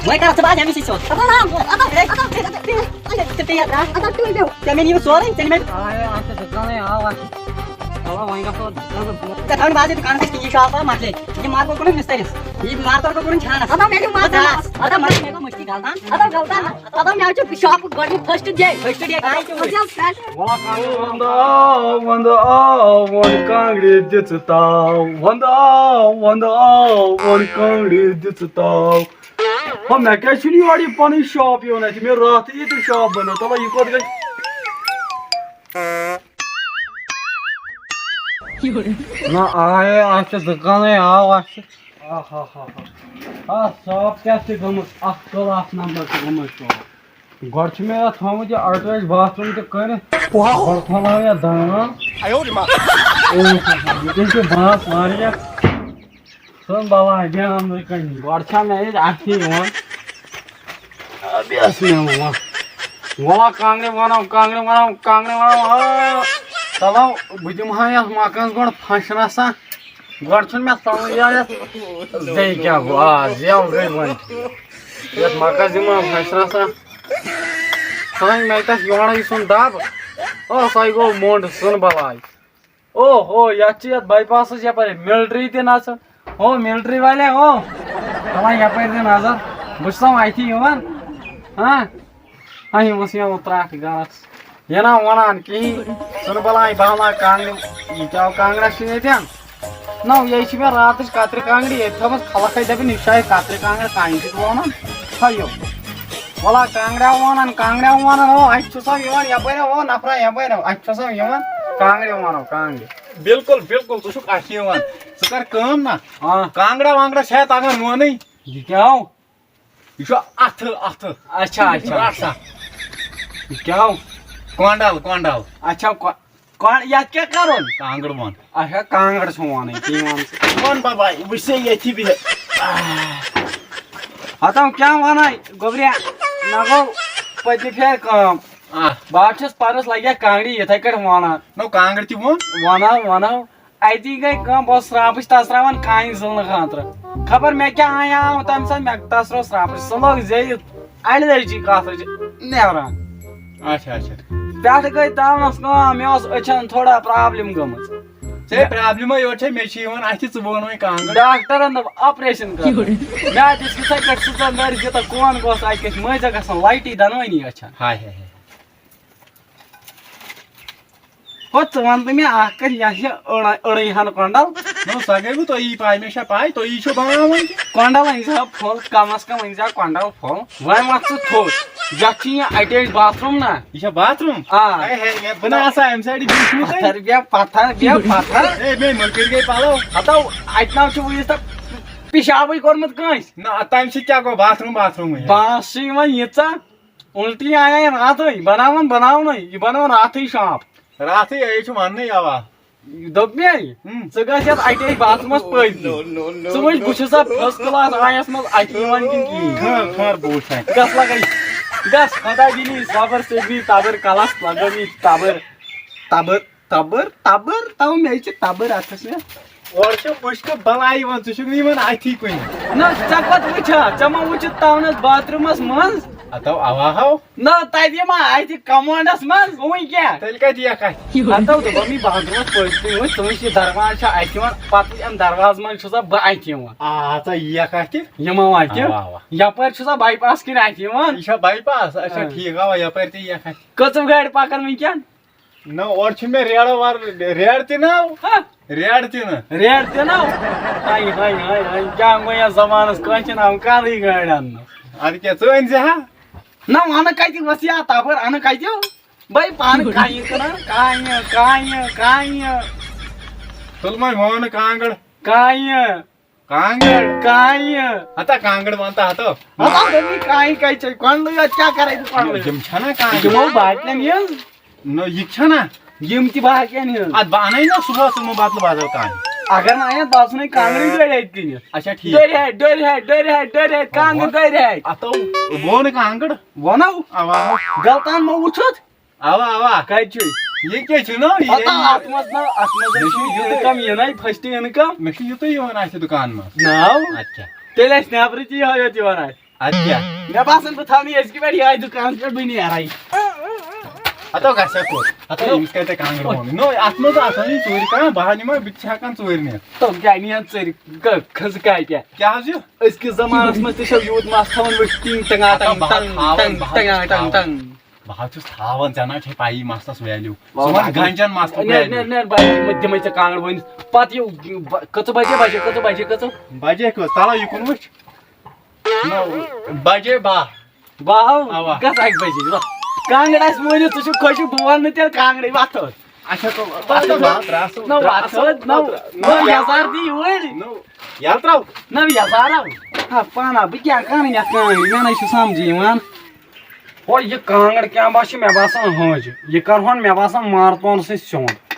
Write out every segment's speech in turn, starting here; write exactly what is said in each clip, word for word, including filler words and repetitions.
وۄنۍ کر ژٕ باز أمِس سۭتۍ سیوٚد۔ اَدٕ نا، اَدٕ نا، اَدٕ نا، اَدٕ نا، ژےٚ پیٚیہِ اَتھ رَٹھ۔ اَدٕ نا، تُہۍ دِیِو۔ ژےٚ مےٚ نِیِو سورُے، ژےٚ نِمَے۔ آے، اَتھ چھِ زٕ کَنَے، آو اَتھ۔ چلو، وۄنۍ گژھو، گژھو۔ ژےٚ تھاوَن بازے دُکانَس پٮ۪ٹھ کِہیٖنۍ شاپا، مۄکلے۔ یہِ مارکوٹ کوٚرُن مِستٔرِس۔ یہِ مارکوٹ کوٚرُن چھانَس۔ اَدٕ نا، مےٚ دِیِو مارکوٹ۔ اَدٕ نا، مےٚ دِیو مٔشتٕے غلطان۔ اَدٕ نا، غلطان۔ اَدٕ نا، مےٚ حظ چھُ شاپُک گۄڈٕنیُک first day۔ First day، آے ژےٚ وۄنۍ۔ اَدٕ حظ، friend۔ وَنٛدٕ آو، وَنٛدٕ آو، وۄنۍ کانٛگرِ دِژٕ تاو۔ وَنٛدٕ آو، وَنٛدٕ آو، وۄنۍ کانٛگرِ دِژٕ تاو۔ ہا، مےٚ کیٛازِ چھُنہٕ یورٕ یہِ پَنٕنۍ شاپ یِوان اَتہِ؟ مےٚ راتھٕے ییٚتہِ شاپ بَنٲو، تَلہ یہِ کوٚت گٔے؟ نہ، آے، اَتھ چھِ زٕ کَنَے، آو، اَتھ چھِ۔ آ ہا ہا ہا۔ آ، شاپ کیٛاہ چھِ گٔمٕژ؟ اَکھ class number چھِ گٔمٕژ شاپ۔ گۄڈٕ چھُ مےٚ یَتھ تھوٚمُت یہِ attached bathroom تہِ کٔرِتھ۔ گۄڈٕ کھولہو یَتھ دان۔ اوہ ہو ہو، ییٚتٮ۪ن چھِ بانٛس واریاہ۔ سُن بَلاے، بیٚہہ اَمنٕے کَنہِ۔ گۄڈٕ چھا مےٚ ییٚتہِ اَتھِ یِوان۔ آ، بیٚہہ اَسہِ مےٚ وَن۔ وَلا کانٛگرِ وَنو، کانٛگرِ وَنو، کانٛگرِ وَنو، آ۔ چلو، بہٕ دِمہٕ ہا یَتھ مَکانَس گۄڈٕ پھَش رَژھا۔ گۄڈٕ چھُنہٕ مےٚ سَمٕجھ یِوان یَتھ زٮ۪و کیٛاہ گوٚو۔ آ، زٮ۪و گٔے وۄنۍ۔ یَتھ مَکانَس دِمہٕ ہا پھَش رَژھا۔ ژٕ وَن مےٚ تَتھ یورَے سُنٛد دَب۔ او، سۄے گوٚو موٚنٛڈ، سُن بَلاے۔ او ہو، یَتھ چھِ یَتھ bypass-س یَپٲرۍ military تہِ نَژان۔ او military والے، او۔ دَپان یَپٲرۍ دِ نظر۔ بہٕ چھُسَو اَتھی یِوان۔ ہاں؟ ہاں، یِم ٲسۍ یِوان ترٛٹھ گَرَس۔ یہِ نہ وَنان کِہیٖنۍ۔ ژٕ نہٕ بَلاے بہلا کانٛگرِ، یہِ کیٛاہ کانٛگرَس چھِ ییٚتٮ۪ن؟ نہ، یہِ چھِ مےٚ راتٕچ کَترِ کانٛگرِ ییٚتہِ تھٲومٕژ۔ خلق ہے دَپن، یہِ چھِ شاید کَترِ کانٛگرِ، کانٛگرِ تہِ وَنان۔ ہا یو۔ وَلا کانٛگرٮ۪و وَنان، کانٛگرٮ۪و وَنان، او، اَتہِ چھُسَو یِوان یَپٲرۍ، او، نفرا یَپٲرۍ، او، اَتہِ چھُسَو یِوان، کانٛگرٮ۪و وَنو، کانٛگرِ۔ بِلکُل، بِلکُل، ژٕ چھُکھ اَتھِ یِوان۔ ژٕ کَر کٲم نہ، آ۔ کانٛگرٮ۪و وانٛگرٮ۪و چھےٚ تَگان لونٕے۔ یہِ کیٛاہ ہو؟ یہِ چھُ اَتھٕ، اَتھٕ۔ اچھا، اچھا، رَٹھ اچھا۔ سا۔ یہِ کیٛاہ ہو؟ کۄنٛڈَل، کۄنٛڈَل۔ اچھا، کو-، کۄن-، یَتھ کیٛاہ کَرُن؟ کانٛگٕر وَن۔ اچھا، کانٛگٕر چھُ وَنٕنۍ، تی وَن ژٕ۔ وَن بَبا، وٕچھ سا ییٚتھی بِہِتھ۔ ہَتو کیٛاہ وَنَے، گوٚبریا، مےٚ گوٚو پٔتمہِ پھِرِ کٲم۔ آ۔ بہٕ حظ چھُس پَرُس لَگہِ ہا کانٛگرِ یِتھَے کٲٹھۍ وَنان۔ نو، کانٛگٕر تہِ ووٚن۔ وَنو، وَنو۔ اَتی گٔے کٲم، بہٕ اوسُس سرٛاپٕچ تَژراوان کانہِ زٕلنہٕ خٲطرٕ۔ خبر مےٚ کیٛاہ اَنیٛاو تَمہِ ساتہٕ، مےٚ تَژرٲو سرٛاپٕچ۔ سُہ لوٚگ زیٚیہِ اَڑِ لَٹہِ کَتھ نیران۔ اچھا، اچھا۔ پٮ۪ٹھٕ گٔے تاونَس کٲم، مےٚ اوس أچھَن تھوڑا problem گٔمٕژ۔ ژےٚ problemے یوت چھےٚ، مےٚ چھِ یِوان اَتھِ، ژٕ بوٚن وۄنۍ کانٛگٕر۔ ڈاکٹرَن دوٚپ operation کَرُن۔ مےٚ دِژ یِتھَے کٲٹھۍ سٕژَن دٲرِتھ یوٗتاہ کون گوس اَتہِ کِس مٔنٛزۍ گژھان لایٹی دۄنوٕنی أچھَن۔ ہاے ہاے ہاے۔ ہو، ژٕ وَن تہٕ مےٚ اَکھ کَتھ، یہِ چھِ أڑ-، أڑٕے ہَن کۄنٛڈَل۔ نو، سۄ گٔے وۄنۍ تۄہی پَے، مےٚ چھےٚ پَے، تُہی چھِو بَناوان تہِ۔ کۄنٛڈَل أنۍ زِ ہا full، کَم از کَم أنۍ زِ ہا کۄنٛڈَل full۔ وۄنۍ وَتھ ژٕ تھوٚد، یَتھ چھُ یہِ attached bathroom نا۔ یہِ چھا bathroom؟ آ۔ ہے، ہے، مےٚ، بہٕ نہ آسہٕ ہا اَمہِ side بِہِتھ۔ پَتھر بیٚہہ، پَتھر بیٚہہ، پَتھر۔ ہے، مے مٔکٕرۍ گٔے پَلو۔ ہَتو، اَتہِ نہ چھُ وٕنیُک تام پِشابٕے کوٚرمُت کٲنٛسہِ۔ نہ، تَمہِ سۭتۍ کیٛاہ گوٚو؟ Bathroom، bathroomٕے۔ بانٛس چھِ یِوان ییٖژاہ۔ اُلٹی آیے راتھٕے، بناوان بناونٕے، یہِ بناوان راتھٕے شاپ۔ راتھٕے، یہِ چھُ وننٕے، اوا۔ دوٚپ مےٚ، ہم۔ ژٕ گژھ یتھ اَٹیچ باتھ روٗمس پٔتۍ کِنۍ۔ ژٕ وٕچھ، بہٕ چھُسا first class آیس منٛز اَتھِ یِوان کِنہٕ کِہیٖنۍ؟ خٲر، خٲر، بہٕ وٕچھے۔ گژھ لگے، گژھ، خۄدا دِنی صبر، ژےٚ دِنی تبر کلس، لگٲوی تبر، تبر۔ تبٕر، تبٕر، تَو مےٚ چھِ تبٕر اَتھَس مےٚ۔ اورٕ چھِ مُشکہٕ بَلاے یِوان، ژٕ چھُکھ نہٕ یِوان اَتھی کُنہِ۔ نہ، ژےٚ کوٚت وٕچھا؟ ژےٚ ما وٕچھُتھ تاونَس باتھ روٗمَس منٛز؟ ہَتو، اَوا ہَو۔ نہ، تَتہِ ما اَتہِ کموڈَس منٛز؟ وٕنۍ کیٛاہ؟ تیٚلہِ کَتہِ یِکھ اَتھِ؟ ہَتو دوٚپُن، یہِ باتھ روٗمَس پٔتۍ کِنۍ وٕچھ، ژٕ وٕچھ، یہِ دروازٕ چھا اَتہِ یِوان، پَتہٕ وٕچھ اَمہِ دروازٕ منٛز چھُسا بہٕ اَتہِ یِوان۔ آ، ژٕ یِکھ اَتھِ؟ یِمو اَتہِ۔ اَوا، اَوا۔ یَپٲرۍ چھُسا باے پاس کِنۍ اَتہِ یِوان؟ یہِ چھا باے پاس؟ اچھا، آ۔ ٹھیٖک، اَوا، یَپٲرۍ تہِ یِکھ اَتھِ۔ کٔژٕم گاڑِ پَکَن وٕنۍکٮ۪ن؟ نہ، اورٕ چھُ مےٚ ریڈٕ وَر-، ریڈ تہِ نہ۔ ہا؟ ریڈ تہِ نہ۔ ریڈ تہِ نہ۔ ہاے، ہاے، ہاے، ہاے، کیٛاہ گوٚو یَتھ زمانَس، کٲنٛسہِ چھِنہٕ ہاوُن کانٛہہ گاڑِ اَننَس۔ اَدٕ کیٛاہ، ژٕ أنۍ زِ ہا؟ نہ، وَنہٕ کَتہِ وَسہِ ہا تَپٲرۍ، اَنہٕ کَتہِ؟ بَے پانہٕ کانہِ کٕنان، کانہِ، کانہِ، کانہِ۔ تُل وۄنۍ وٲنہٕ کانٛگٕر۔ کانہِ۔ کانٛگٕر۔ کانہِ۔ ہتا کانٛگٕر وَن تہٕ ہتو۔ ہتا دوٚپمَے کانہِ کَتہِ چھے؟ کۄنٛڈلٕے یوت کیٛاہ کَرَے بہٕ کۄنٛڈلٕے؟ یِم چھَنا کانہِ؟ یِمو باقیَن ہِنٛز۔ نہ، یہِ چھَنا؟ یِم تہِ باقیَن ہِنٛز۔ اَتھ بہٕ اَنَے نہ صُبحَس یِمو بدلہٕ بدل کانہِ۔ اگر نہٕ اَنَکھ، بہٕ آسہٕ نَے کانٛگٕرٕے دٲرۍ ہَتہِ کٕنِتھ۔ اچھا، ٹھیٖک۔ دٲرۍ ہَتہِ، دٲرۍ ہَتہِ، دٲرۍ ہَتہِ، دٲرۍ ہَتہِ، کانٛگٕر دٲرۍ ہَتہِ۔ ہتو، ووٚن کانٛگٕر۔ وَنو۔ اَوا، اَوا۔ غلطان مہ وُچھُتھ۔ اوا، اوا۔ کتہِ چھُے؟ یہِ کیٛاہ چھُ نہ؟ یہِ پتہ اَتھ منٛز نہ، اَتھ منٛز مےٚ چھُ چھُ یُتُے۔ Income یِنَے، first income۔ مےٚ چھُ یُتُے یِوان اَتھِ دُکان منٛز۔ ناو؟ اَدٕ کیٛاہ؟ تیٚلہِ آسہِ نٮ۪برٕ تہِ یِہوٚے یوت یِوان اَتھِ۔ اَدٕ کیٛاہ؟ مےٚ باسان، بہٕ تھاونہٕ یہِ أزکہِ پٮ۪ٹھ یِہوٚے دُکان پٮ۪ٹھ، بہٕ نیرَے۔ ہَتو گژھِ ہا کوٚت؟ ہَتو نو۔ أمِس کَتہِ کانٛگٕر وَنٕنۍ؟ نو، اَتھ منٛز آسان یہِ ژوٗرِ کانٛہہ، بہٕ ہا نِمَے، بہٕ تہِ چھِ ہٮ۪کان ژوٗرِ نِتھ۔ تو کیٛاہ نِیَن ژٔرۍ؟ کٔژ کھٔژ کَتہِ پٮ۪ٹھ؟ کیٛاہ حظ یہِ؟ أزکِس زمانَس منٛز تہِ چھَو یوٗت مَس تھاوان، وٕچھ، ٹِنٛگ ٹَنٛگا ہَتو ٹَنٛگ، بہٕ ہا ٹَنٛگ، تھاوَن، ٹَنٛگ، بہٕ ہا ٹَنٛگا تھاوَن۔ ٹَنٛگ، ٹَنٛگ۔ بہٕ حظ چھُس تھاوان، ژےٚ نہ چھے پَیی مَستَس value۔ وَلہٕ ژٕ وَن وَلہٕ۔ گَنجَن مَستُک نیر، value۔ نیر، نیر، بہٕ دِمَے، دِمَے ژےٚ کانٛگٕر ؤنِتھ۔ پَتہٕ یہِ، بَ-، کٔژٕ بَجے، بَجے کٔژٕ، بَجے کٔژٕ؟ بَجے کٔژ؟ تَلہ یہِ کُن وٕچھ۔ نو، بَجے باہ۔ باہ؟ اَوا۔ گژھ اَکہِ بَجہِ۔ وَ-، کانٛگٕر آسہِ مٲنِتھ، ژٕ چھُکھ خۄشِک، بہٕ وَنہٕ نہٕ تیٚلہِ کانٛگٕرٕے، وَتھ ٲس۔ اچھا، تو وَتھ ٲس، وَتھ، رَس، نہ، وَتھ ٲس، نہ، نہ، یَزار دی یوٗرۍ۔ نو، یَلہٕ ترٛاو۔ نہ، یَزار آو۔ ہا، پانہ، بہٕ کیٛاہ کَرٕ یَتھ کانٛگرِ؟ مےٚ نہ چھُ سَمجھی یِوان۔ ہو، یہِ کانٛگٕر کیٛاہ باسہِ، مےٚ باسان ہٲنٛز۔ یہِ کَرٕہون، مےٚ باسان، مارتون سۭتۍ سیوٚد۔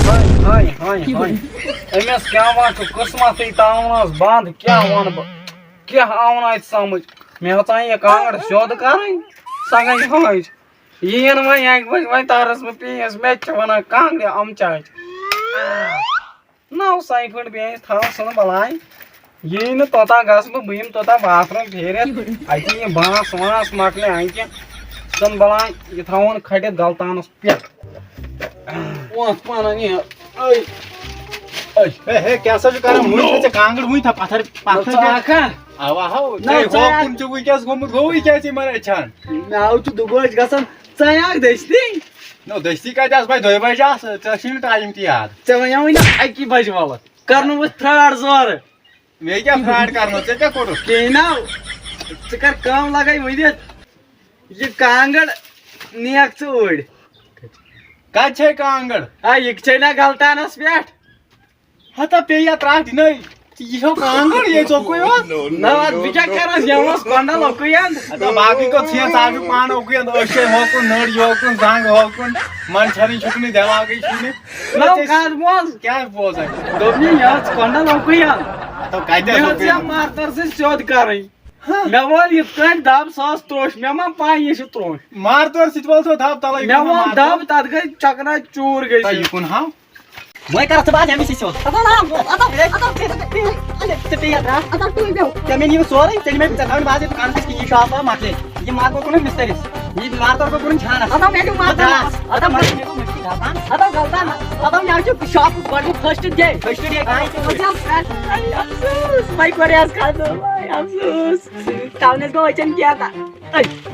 ہاے، ہاے، ہاے، ہاے۔ أمِس کیٛاہ وَنہٕ ژٕ، قٕسمَتٕے تاونَس بنٛد، کیٛاہ وَنہٕ بہٕ؟ کیٛاہ آو نہٕ اَتہِ سَمٕجھ؟ مےٚ ہیٚژاے یہِ کانٛگٕر سیوٚد کَرٕنۍ، سۄ گٔے ہٲنٛز۔ یِیِن وۄنۍ اَکہِ بَجہِ، وۄنۍ تَرَس بہٕ پیٖس، مےٚ تہِ چھِ وَنان کانٛگرِ اَمہٕ چاچہِ۔ نو ساے پھٔٹ بیٚیہِ أسۍ تھاوو سُہ بَلاے۔ یی نہٕ توٚتام گژھٕ بہٕ، بہٕ یِمہٕ توٚتام باتھ روٗم پھیٖرِتھ۔ اَتہِ یہِ بانٛس وانٛس مۄکلہِ اَتہِ۔ سُہ بَلاے یہِ تھاوون کھٔٹِتھ گَلتانَس پٮ۪ٹھ۔ وۄتھ پَنُن یہِ۔ أے، أے۔ ہے، ہے، کیٛاہ سا چھُ کران؟ وُنہِ چھےٚ ژےٚ کانٛگٕر وُنہِ تھا پَتھر، پَتھر ژٕ پٮ۪ٹھ۔ اَکھ ہا؟ اَوا ہو، نہ، ژےٚ ژٕ ہوکُن اَکھ۔ چھُ وٕنکیٚس گوٚمُت، گوٚو یہِ کیٛازِ یہِ مَران چھان؟ مےٚ آو چھُ دُبوچ گژھان۔ ژٕ اَکھ دٔستی؟ نو، دٔستی کَتہِ آسہٕ بہٕ دۄیہِ بَجہِ آسہٕ، ژےٚ چھُے نہٕ ٹایم تہِ یاد۔ ژےٚ وَنیٛاوُے نہ اَکی بَجہِ وَلہٕ۔ کَرنووُتھ فرٛاڈ زورٕ۔ مےٚ کیٛاہ فرٛاڈ کَرنو؟ ژےٚ کیٛاہ کوٚرُتھ؟ کِہیٖنۍ نہ۔ ژٕ کَر کٲم لَگَے ؤنِتھ۔ یہِ کانٛگٕر نیکھ ژٕ اوٗرۍ۔ کَتہِ چھے کانٛگٕر؟ آ، یہِ چھے نہ گَلتانَس پٮ۪ٹھ۔ ہتا پیٚیہِ یا ترٛٹھ دِنَے۔ ژٕ یہِ چھو کانٛگٕر، یہِ ژوٚکُے یوت۔ نہ، اَدٕ بہٕ کیٛاہ کَرَس؟ یَوَس کۄنٛڈَل اوکُے اَنٛد۔ ہتا باقٕے گوٚو ژھٮ۪ن، ژٕ آسکھ پانہٕ اوکُے اَنٛد۔ أچھ ہے ہوکُن، نٔر یوکُن، زنٛگ ہوکُن، منٛد چھَرٕنۍ چھُکھ نہٕ، دٮ۪ماغٕے چھُے نہٕ۔ نہ، کَتھ بوز؟ کیٛاہ بوزَے؟ دوٚپمَے، یہِ ٲس کۄنٛڈَل اوکُے اَنٛد۔ ہتا کَتہِ مےٚ ٲس ٲس اوکُے یَتھ اَنٛد؟ مارتَر سۭتۍ سیوٚد کَرٕنۍ۔ ہاں۔ مےٚ ووٚن یِتھ کٲٹھۍ دَب ساس ترٛوش، مےٚ ما پَے یہِ چھُ ترٛوش۔ مارتور سۭتۍ وَل تھو دَب تَلَے، مےٚ یہِ کُن ووٚن مارتور۔ دَب، تَتھ گٔے چَکنا چوٗر گٔے تہٕ سُہ۔ یہِ کُن ہاو۔ وۄنۍ کَر ژٕ بَس اَمی سۭتۍ سیوٚد۔ اَتھ آو ناو، اَتھ آو، اَتھ آو، ژٕ پیٚیہِ اَتھ رَٹھ۔ اَتھ آو ٹُوِتھ بیٚہو۔ ژےٚ مےٚ نِیوٗ سورُے، ژےٚ نِمَے ژےٚ تھاوٕنۍ بازٕے دُکانَس پٮ۪ٹھ کِہیٖنۍ، یہِ شاپ آو مۄکلے۔ یہِ مارتور کوٚرُن مِستٔرِس۔ یہِ مارتور کوٚرُن چھانَس۔ اَتھ آو مےٚ دیُن مارتور۔ بَس۔ اَتھ آو مےٚ دیُن مِستٔرِس۔ اَتھ آو غلطان۔ اَتھ آو مےٚ چھُ شاپُک گۄڈٕنیُک first day۔ First day۔ اَفسوٗس، وۄنۍ کوٚر یَس ختم، وۄنۍ اَفسوٗس۔ تَونَس گوٚو أچھَن کینٛہہ تہٕ۔ أے۔